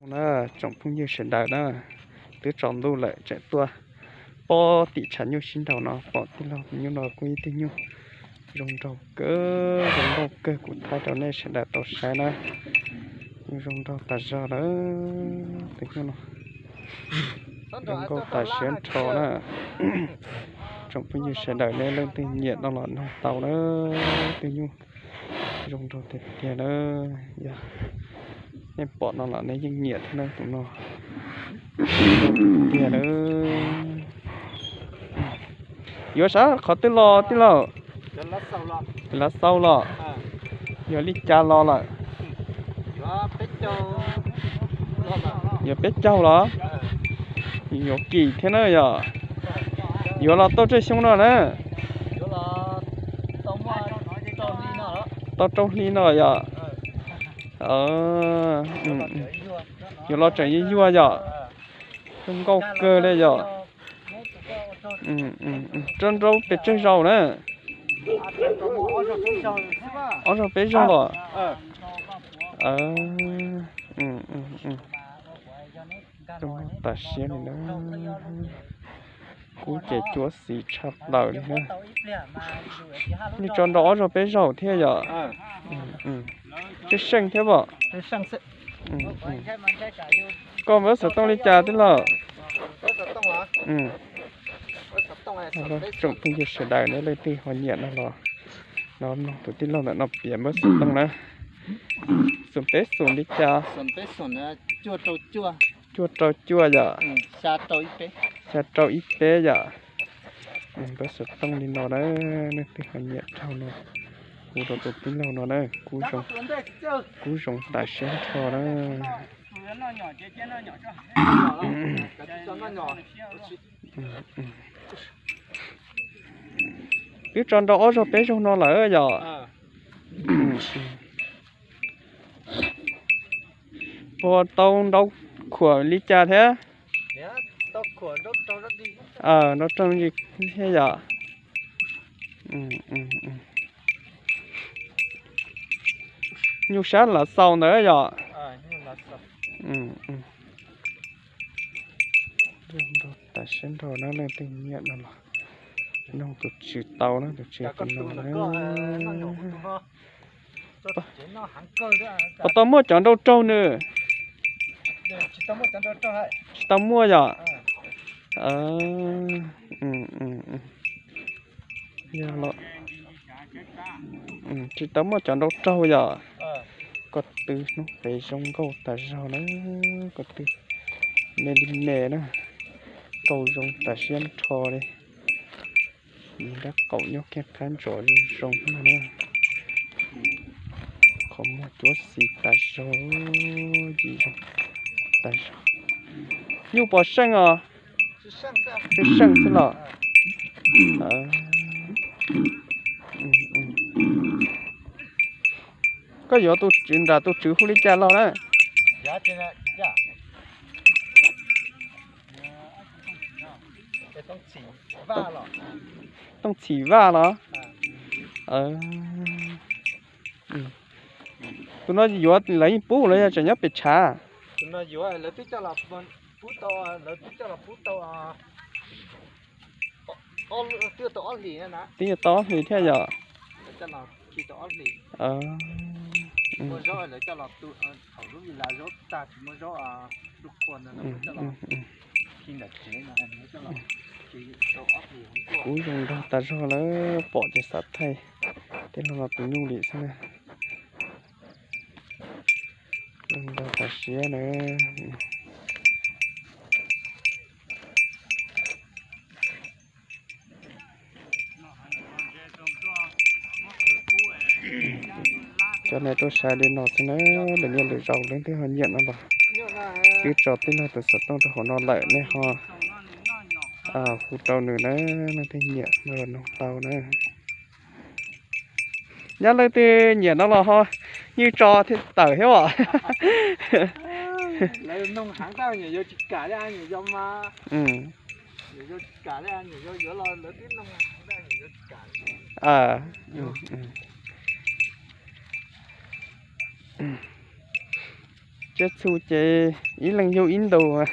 Na, tsoom phooj ywg sawv daws na, twb tsaus ntuj lawm tseem tuaj pob tim tshav nyuj sib nraus no pom tij laug tus nyuj no kuj ib tug nyuj zoo nraug kawg, zoo nkauj kawg, kuv thaij rau nej sawv daws tau saib na. Nyuj zoo nraug tas zog lawm, tus nyuj no zoo nkauj tas siab nrho na. Tsoom phooj ywg sawv daws nej leej twg nyiam no los noog tau na, tus nyuj zoo nraug tiag tiag na. Yog nej pom no los nej yeej nyiam thiab na, tus no tiag na. Yuav sab qhov twg los tij laug? Lav xaus los? Yog li cas los lawm? Yuav peb caug los? Yuav kim thiab na yom? Yuav los tau tsawg xyoo no na? Tau rau hli no yom? Yuav los tseem yuag yuag yom? Zoo nkauj kawg li yom? Rau nraud pes tsawg zaus na? Ob zaug peb zaug los? Zoo nkauj tas siab li na. Kub ces cuab xis tshaj plaws li na. Nyuj tso nraud ob zaug peb zaug thiab yom? Tseem seej thiab pom. Koj npawb xov tooj li cas tij laug? Tsoom phooj ywg sawv daws nej leej twg ho nyiam no los, no mloog tus tij laug ntawm no piav npawb xov tooj na. Xum peb xum li cas? Cuaj rau cuaj yom? Xya rau ib peb yom? Npawb xov tooj li no na, leej twg ho nyiam raug no, hu rau tus tij laug no na, kub zoo tas siab nrho na. Twb tso nraud ob zaug peb zaug no lawm yom? Puas tau nraud khuam li cas thiab? Nraud raug li thiab yom? Nyuj sab lav xaus ntawd yom? Nraug tas siab nrho na, leej twg nyiam no los noog tus tswv tau na, tus tswv tus no na. Puas tau muaj cov nraud raug nws? Tsis tau muaj yom? Yog los tsis tau muaj cov nraud raug yom? Ko tw hnub pem zoo nkauj tas zog na, ko tw me li me na, nkauj zoo tas siab nrho li. Yim nrab qaum nyob kiag qab ntsos zoo zoo no na. Qhov muag cuab xis tas zog, yim zoo tas zog. Nyuj puas seej os? Tsis seej xwb los? Koj yuav tus tswv nram tus tswv hu li cas los na? Tooj Txhim Vaj los? Tus no yuav lawv yeej pub los yog tseem nyob pem tshav? Twb yuav tau ob hlis thiab yom? Kub zoo nraug tas zog lawm, pom ces xav thaij. Tej no los tus nyuj li xwb na. Zoo nraug tas siab na. Cov no tuaj saib li no xwb na, lwm niaj lwm zaus leej twg ho nyiam no los twb tso tij laug tus xov tooj rau hauv no lawm, nej ho hu rau nws na, leej twg nyiam no los noog tau na. Nyab leej twg nyiam no los ho yeej tso thiaj tawm thiab os. Tsiab txhu ces ib leeg yug ib ntus.